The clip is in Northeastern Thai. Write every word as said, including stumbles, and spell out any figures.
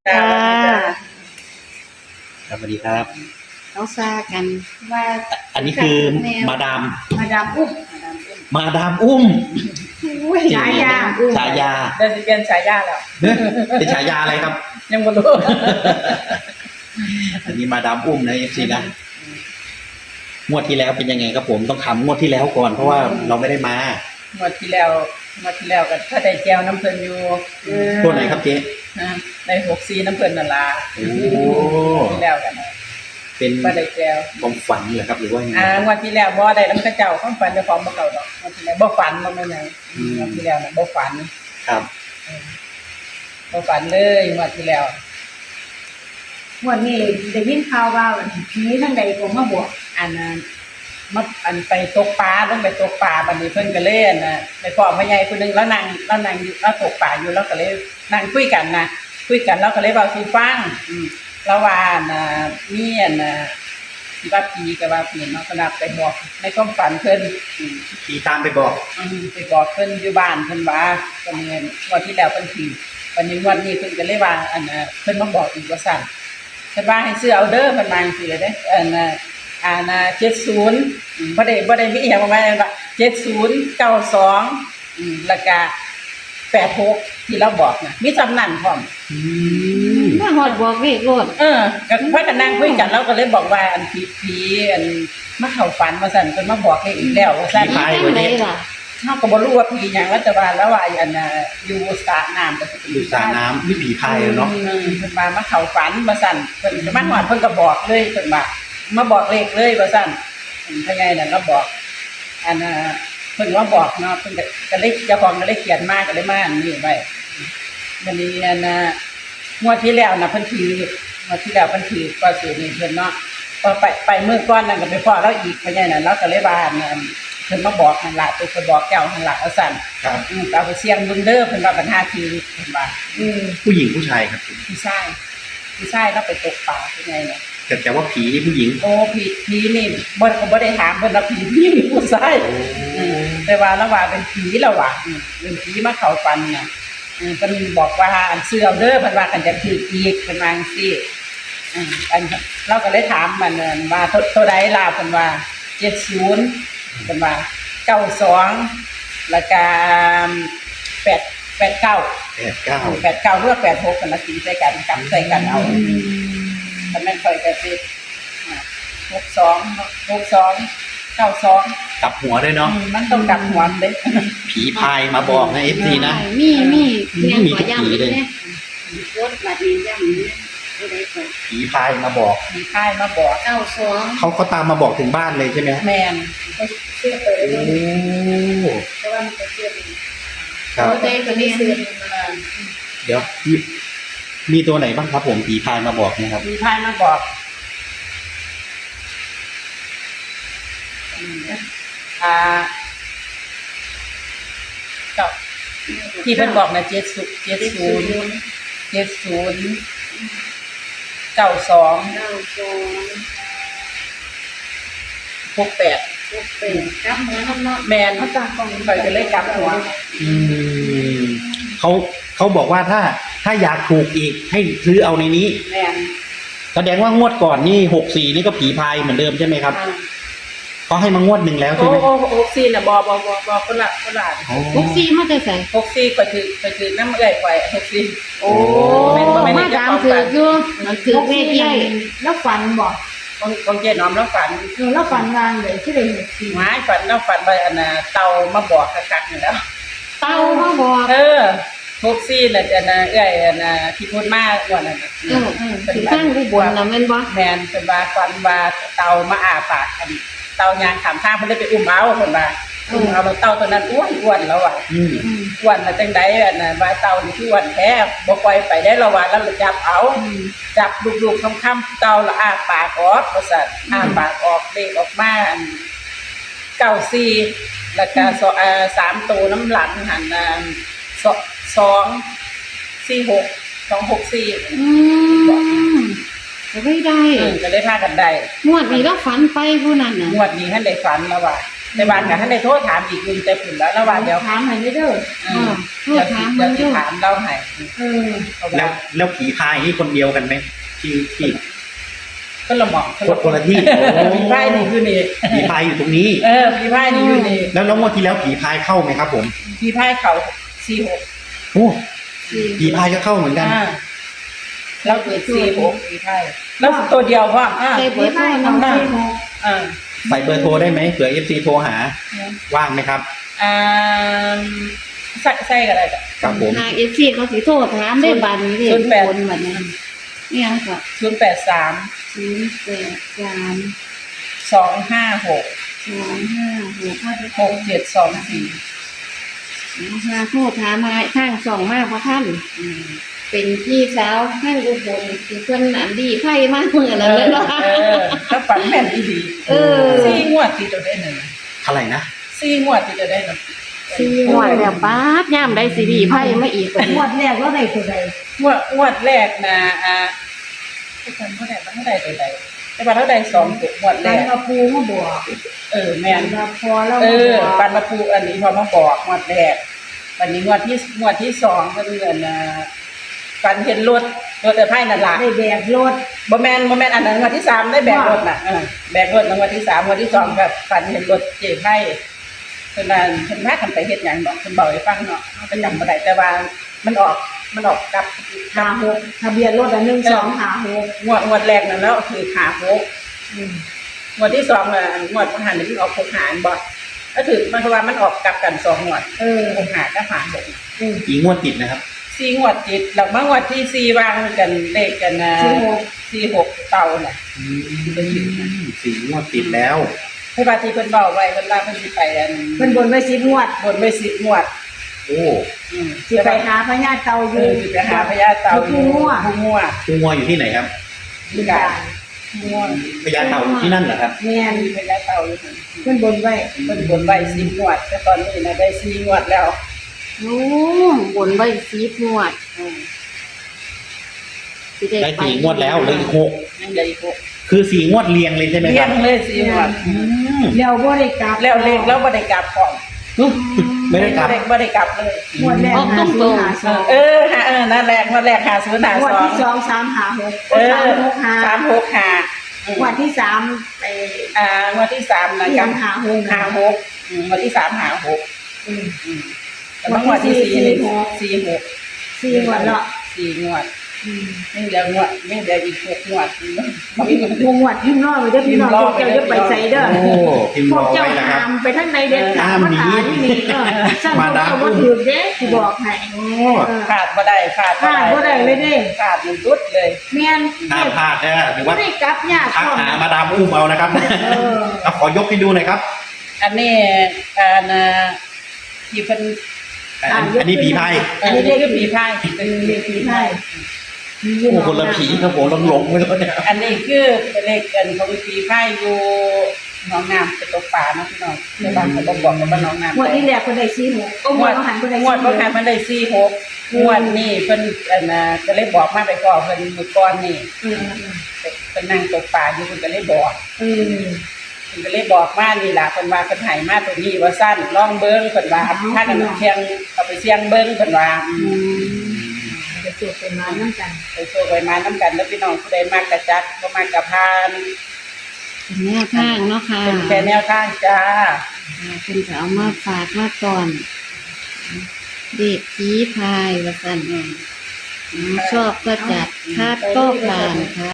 ค่ะ สวัสดีครับ ครับ สวัสดีครับ เขาซากันว่า อันนี้คือ แมว มาดาม มาดามอุ้ม มาดามอุ้ม มาดามอุ้ม อุ้ย ฉายา ฉายา เดี๋ยวสิเปลี่ยนฉายาแล้ว เนี่ย เป็นฉายาอะไรครับ ยังบ่รู้ อันนี้มาดามอุ้มนะ เอฟซี นะ งวดที่แล้วเป็นยังไงครับผม ต้องถามงวดที่แล้วก่อน เพราะว่า อืม เราไม่ได้มา งวดที่แล้ว งวดที่แล้วก็ถ้าได้แจวน้ำเพิ่นอยู่ อืม ตัวไหนครับเจ๊ ฮะ ได้หกสี่น้ำเพิ่นนั่นล่ะ โอ้ งวดที่แล้วกันนะ เป็น บ่ได้แจว ความฝันเหรอครับ หรือว่ายังไง อ่า งวดที่แล้วบ่ได้นำเขาเจ้า ความฝันเจ้าของบ่เข้าดอก งวดที่แล้วบ่ฝัน บ่แม่นหยัง อืม งวดที่แล้วน่ะบ่ฝัน ครับ อืม บ่ฝันเลยงวดที่แล้ว งวดนี้ได้ยินข่าวว่าผีทางใดก็มาบอก อันนั้น มา อันไปตกปลา ลงไปตกปลา บัดนี้เพิ่นก็เลย อันน่ะ ไปพ้อพ่อใหญ่ผู้หนึ่ง แล้วนั่ง แล้วนั่งอยู่ แล้วตกปลาอยู่ แล้วก็เลยนั่งคุยกันนะ คุยกันแล้วก็เลยเว้าสู่ฟัง อืม แล้วว่า อันน่ะ มี อันน่ะ สิว่าผีก็ว่าผีเนาะ ก็นับไปบอกในความฝันเพิ่น อืม ผีตามไปบอก อืม ไปบอกเพิ่นอยู่บ้านเพิ่นว่า ก็แม่นงวดที่แล้วเพิ่นถืก บัดนี้งวดนี้เพิ่นก็เลยว่า อันน่ะ เพิ่นมาบอกอีกว่าซั่น เพิ่นว่าให้ซื้อเอาเด้อ เพิ่นว่าจังซี่เด้ อันน่ะ อันน่ะ เจ็ดศูนย์ อืม บ่ได้ บ่ได้มีอิหยังมากมาย เพิ่นว่า เจ็ดศูนย์ เก้าสอง อืม แล้วก็ แปดหก ที่เราบอกน่ะ มีส่ำนั้นพร้อม อืม มาฮอดบอกเลขโลด เออ ก็พากันนั่งคุยกัน เราก็เลยบอกว่า อันผี ผี อันมาเข้าฝันว่าซั่น เพิ่นมาบอกเลขอีกแล้วว่าซั่น ผีพาย จังได๋ล่ะ เฮาก็บ่รู้ว่าผีหยัง แล้วแต่ว่า แล้วว่า อันน่ะ อยู่สระน้ำ ก็สิเป็น อยู่สระน้ำ มีผีพายเนาะ อืม เพิ่นว่ามาเข้าฝันว่าซั่น เพิ่นก็มาฮอด เพิ่นก็บอกเลย เพิ่นว่า มาบอกเลขเลยว่าซั่น อืม พ่อใหญ่นั่นก็บอก อันน่ะ เพิ่นว่าบอกเนาะ เพิ่นก็ ก็เลย เจ้าของก็เลยเขียนมา ก็เลยมาอันนี้ไว้ บัดนี้อันน่ะ งวดที่แล้วน่ะเพิ่นถืก งวดที่แล้วเพิ่นถืก ก็สินี่เพิ่นเนาะ พอไป ไปมื้อก่อนนั่นก็ไปพ้อลาวอีก พ่อใหญ่นั่น ลาวก็เลยว่า อันน่ะ เพิ่นมาบอกหั่นล่ะ เพิ่นก็บอกเจ้าหั่นล่ะ ว่าซั่น ครับ อืม ก็เอาไปเสี่ยงเบิ่งเด้อ เพิ่นว่า คันหาถืก เพิ่นว่า อืม ผู้หญิงผู้ชายครับ ผู้ชาย ผู้ชายลาวไปตกปลา พ่อใหญ่น่ะ แต่ แต่ว่าผีนี่ผู้หญิง โอ้ ผี ผีนี่บ่ ก็บ่ได้ถามเพิ่นว่าผีผู้หญิงหรือผู้ชาย โอ้ อืม แต่ว่าลาวว่าเป็นผีลาวว่า อืม เป็นผีมาเข้าฝันน่ะ อืม เพิ่นบอกว่า อันซื้อเอาเด้อ เพิ่นว่า คันอยากถืกอีก เพิ่นว่าจังซี่ อืม อัน ลาวก็เลยถามมันว่า โต โตใดล่ะ เพิ่นว่า เจ็ดศูนย์ เพิ่นว่า เก้าสอง แล้วก็ แปด แปดเก้า แปดเก้า แปดเก้า หรือว่า แปดหก กันละ ตีใส่กัน กลับใส่กันเอา อืม คันแม่นข้อยก็สิ หกสอง หกสอง เก้าสอง กลับหัวด้วยเนาะ อืม มันต้องกลับหัวเด้ ผีพายมาบอกนะ เอฟซี นะ มี มี อืม มีทุกผีเลย รถบัดนี้ย่ำนี้ ผู้ใดก่อน ผีพายมาบอก ผีพายมาบอก เก้าสอง เขา เขาตามมาบอกถึงบ้านเลยใช่ไหมฮะ แม่น ก็เชื่อไปเลย โอ้ แต่ว่ามันก็เชื่อไป ครับ ตัวใดก็ไม่เชื่อ เดี๋ยว มี มีตัวไหนบ้างครับผม ผีพายมาบอกเนี่ยครับ ผีพายมาบอก อืม อ่า ก็ ที่เพิ่นบอกนะ เจ็ดศูนย์ เจ็ดศูนย์ เจ็ดศูนย์ เก้าสอง เก้าสอง หกแปด หกแปด กลับหัวนำเนาะ แม่น เขาตั้งกล้อง ข้อยก็เลยกลับหัว อืม เขา เขาบอกว่าถ้า ถ้าอยากถูกอีกให้ซื้อเอาในนี้ แม่น แสดงว่างวดก่อนนี่ หกสี่ นี่ก็ผีพายเหมือนเดิมใช่ไหมครับ อ่า เขาให้มางวดหนึ่งแล้วใช่ไหม โอ้ โอ้ หกสี่ น่ะ บ่ บ่ บ่ บ่ คนละ คนละอัน อ๋อ หกสี่ มาแต่ไส หกสี่ ก็ถืก ก็ถืกนำเอื้อยข้อย หกสี่ โอ้ แม่นบ่แม่น มาตามถืกอยู่ ถืกเลขใหญ่ แล้วฝันบ่ ของ ของเจ๊หนอมลาวฝัน เออ ลาวฝันว่าจั่งใด๋ คือได้หกสี่ หวาย ฝัน ลาวฝันว่า อันน่ะ เต่ามาบอกคักๆ นี่แหล้ว เต่ามาบอก เออ หกสี่ น่ะ อันน่ะ เอื้อย อันน่ะ ที่พูดมางวดนั้นน่ะ เออ เออ เพิ่น คือทางอุบลน่ะแม่นบ่ แม่น เพิ่นว่าฝันว่าเต่ามาอ้าปาก อัน เต่าย่างข้ามทาง เพิ่นเลยไปอุ้มเอา เพิ่นว่า เออ อุ้มเอา แล้วเต่าตัวนั้นอ้วนๆ แล้วว่ะ อืม อืม อ้วนแล้วจั่งใด๋ อันน่ะ ว่าเต่านี่คืออ้วนแท้ บ่ปล่อยไปได้แล้วว่ะ แล้วจับเอา อืม จับลูกๆ ค่ำๆ เต่าละอ้าปากออก ว่าซั่น อืม อ้าปากออก เลขออกมา อัน เก้าสี่ แล้วก็ อืม สอง อ่า สามตัวนำหลังหั่นน่ะ สอง สองสี่หก สองหกสี่ อืม ก็เลยได้ เออ ก็เลยพากันได้ งวดนี้ลาวฝันไปผู้นั้นน่ะ งวดนี้ทันได้ฝันแล้วว่ะ แต่ว่าก็ทันได้โทรถามอีกอยู่ แต่พุ่นแล้ว แล้วว่าเดี๋ยว ถามให้เด้อ เออ เออ โทรถาม เดี๋ยวสิ เบิ่งเด้อ เดี๋ยวสิถามเล่าให้ เออ เพราะว่า แล้ว แล้วผีพายนี่คนเดียวกันไหม ที่ ที่ คนละหม่อง คนละ คนละที่ โอ้ ผีพายนี่อยู่นี่ ผีพายอยู่ตรงนี้ เออ ผีพายนี่อยู่นี่ แล้ว แล้วงวดที่แล้วผีพายเข้าไหมครับผม ผีพายเข้า สี่หก โอ้ สี่ ผีพายก็เข้าเหมือนกัน อ่า แล้วเกิด สี่หก ผีพาย แล้วตัวเดียวพร้อม อ่า ใส่เบอร์โทรนำ อ่า ใส่เบอร์โทรได้ไหม เผื่อเอฟซีโทรหา อืม ว่างไหมครับ อ่า ใส่ ใส่ก็ได้จ้ะ ครับผม หาเอฟซีเขาสิโทรถามได้ ศูนย์ บัดนี้ ศูนย์แปด คนบัดนี้ อิหยังก็ ศูนย์แปดสาม ศูนย์แปดสาม สองห้าหก สองห้าหก หกเจ็ดสองสี่ นะคะ โทรถามมาทางช่องมาบ่ทัน อืม เป็นพี่สาวทางอุบลที่เพิ่นอันดีไพ่มามื้อนั้นเลยเนาะ เออ เออ ก็ฝันแม่นอีหลี เออ สี่งวดติดแล้วเด้นั่นน่ะ เท่าไหร่นะ สี่งวดติดแล้วเด้นั่น สี่งวดแล้ว ป๊าด ยามใดสิดีไพ่มาอีก งวดแรกเราได้ตัวใด งวด งวดแรกนะ อ่า จำบ่ได้ว่าเราได้ตัวใด แต่ว่าเราได้สองตัวงวดแรก ฝันว่าปู่มาบอก เออ แม่น ฝันว่าพ่อเรามาบอก เออ ฝันว่าปู่อันนี้พ่อมาบอกงวดแรก บัดนี้งวดที่ งวดที่สองเพิ่นเอิ้น อ่า ฝันเห็นรถ รถไอ้ไพ่นั่นล่ะ ได้แบกรถ บ่แม่น บ่แม่น อันนั้นงวดที่สามได้แบกรถน่ะ ว่า เออ แบกรถนะงวดที่สาม งวดที่สองแบบฝันเห็นรถเจ๊ไพ่ เพิ่นว่าเพิ่นพากันไปเฮ็ดหยังดอก เพิ่นเว้าให้ฟังเนาะ เราก็จำบ่ได้ แต่ว่ามันออก มันออกกลับ ห้าหก ทะเบียนรถอะ หนึ่งสองห้าหก งวด งวดแรกนั่นแล้วถืกห้าหก อืม งวดที่สองน่ะ งวดบ่หันนี่มันออกหกห้า แม่นบ่ ก็ถืก มันเพราะว่ามันออกกลับกันสองงวด เออ หกห้ากับห้าหก อืม กี่งวดติดนะครับ สี่งวดติด แล้วมางวดที่สี่วางกันเลขกันนะ สี่หก สี่หก เก่าน่ะ อืม สี่งวดติดแล้ว เพิ่นว่าที่เพิ่นเว้าไว้ เพิ่นว่าเพิ่นสิไปอัน เพิ่นบนไว้สิบงวด บนไว้สิบงวด โอ้ อืม สิไปหาพญาเต่าอยู่ เออ สิไปหาพญาเต่าอยู่ อยู่ภูงัว ภูงัว ภูงัวอยู่ที่ไหนครับ บึงกาฬ ภูงัว พญาเต่าอยู่ที่นั่นเหรอครับ แม่น พญาเต่าอยู่นั่น เพิ่นบนไว้ เพิ่นบนไว้สิบงวด แต่ตอนนี้น่ะได้สี่งวดแล้ว โอ้ บนไว้สิบงวด อืม สิได้ ได้สี่งวดแล้ว เหลืออีกหก ยังเหลืออีกหก คือสี่งวดเรียงเลยใช่ไหมครับ เรียงเลยสี่งวด อืม แล้วบ่ได้กลับ แล้วเลขเราบ่ได้กลับพร้อม อืม ไม่ได้กลับ บ่ได้กลับเลย งวดแรก ออกตรงๆ ห้าศูนย์ห้าสอง เออ ห้า เออ นั่นแหละ งวดแรก ห้าศูนย์ห้าสอง งวดที่สอง สามห้าหก เออ สามหกห้า สามหกห้า อืม งวดที่สาม ไอ้ อ่า งวดที่สามนะ ที่ กับ ห้าหก ห้าหก อืม งวดที่สาม ห้าหก อืม อืม แล้วมางวดที่สี่ สี่หก สี่หก สี่งวดเนาะ สี่งวด อืม นี่เหลืองวด นี่เหลืออีกหกงวด มีหกงวด พิมพ์รอไว้เด้อพี่น้อง พิมพ์รอไว้เด้อ พวกเจ้าอย่าไปไสเด้อ โอ้ พิมพ์รอไว้นะครับ พวกเจ้าห้ามไปทางใดเด็ดขาด ห้ามหนี มาตามที่นี่ เออ สั่ง มาตาม พวกเจ้าบ่ถืกเด้ สิบอกให้ โอ้ เออ พลาดบ่ได้ พลาดบ่ได้ พลาดบ่ได้เลยเด้ พลาดนี่หลุดเลย แม่น ห้ามพลาดเด้อ หรือว่า บ่ได้กลับยาก ทักหามาดามอุ้มเอานะครับ เออ เอาขอยกให้ดูหน่อยครับ อันนี้ อ่า นะ ที่เพิ่น อัน อ่ะ อันนี้ผีพาย เออ อันนี้คือผีพาย เออ ผีพาย โอ้ คนละผีครับผม หลงๆ ไม่รู้เนี่ย อันนี้คือเป็นเลขเกินของผีพายอยู่หนองน้ำไปตกปลาเนาะพี่น้อง แต่บ้านเขาบ่บอกว่าหนองน้ำ งวดที่แล้วเพิ่นได้สี่หก โอ้ งวด งวดบ่หันเพิ่นได้ งวดบ่หันเพิ่นได้สี่หก อืม งวดนี้เพิ่น อันน่ะ ก็เลยบอกมาไปพ้อเพิ่นมื้อก่อนนี่ อืม เพิ่นนั่งตกปลาอยู่ เพิ่นก็เลยบอก อืม เพิ่นก็เลยบอกมานี่ล่ะ เพิ่นว่าเพิ่นให้มาตัวนี้ว่าซั่น ลองเบิ่ง เพิ่นว่า เอา พากันเสี่ยง เอาไปเสี่ยงเบิ่ง เพิ่นว่า อืม อืม ไปโชคไปหมานนำกัน ไปโชคไปหมานนำกันเด้อพี่น้อง ผู้ใดมักกะจัด บ่มักกะผ่าน เป็นแนวทางเนาะค่ะ เป็นแค่แนวทางจ้า ค่ะ เพิ่นก็เอามาฝากมาต้อน เลขผีพายว่าซั่น อืม อืม ชอบก็จัด คัดก็ผ่านค่ะ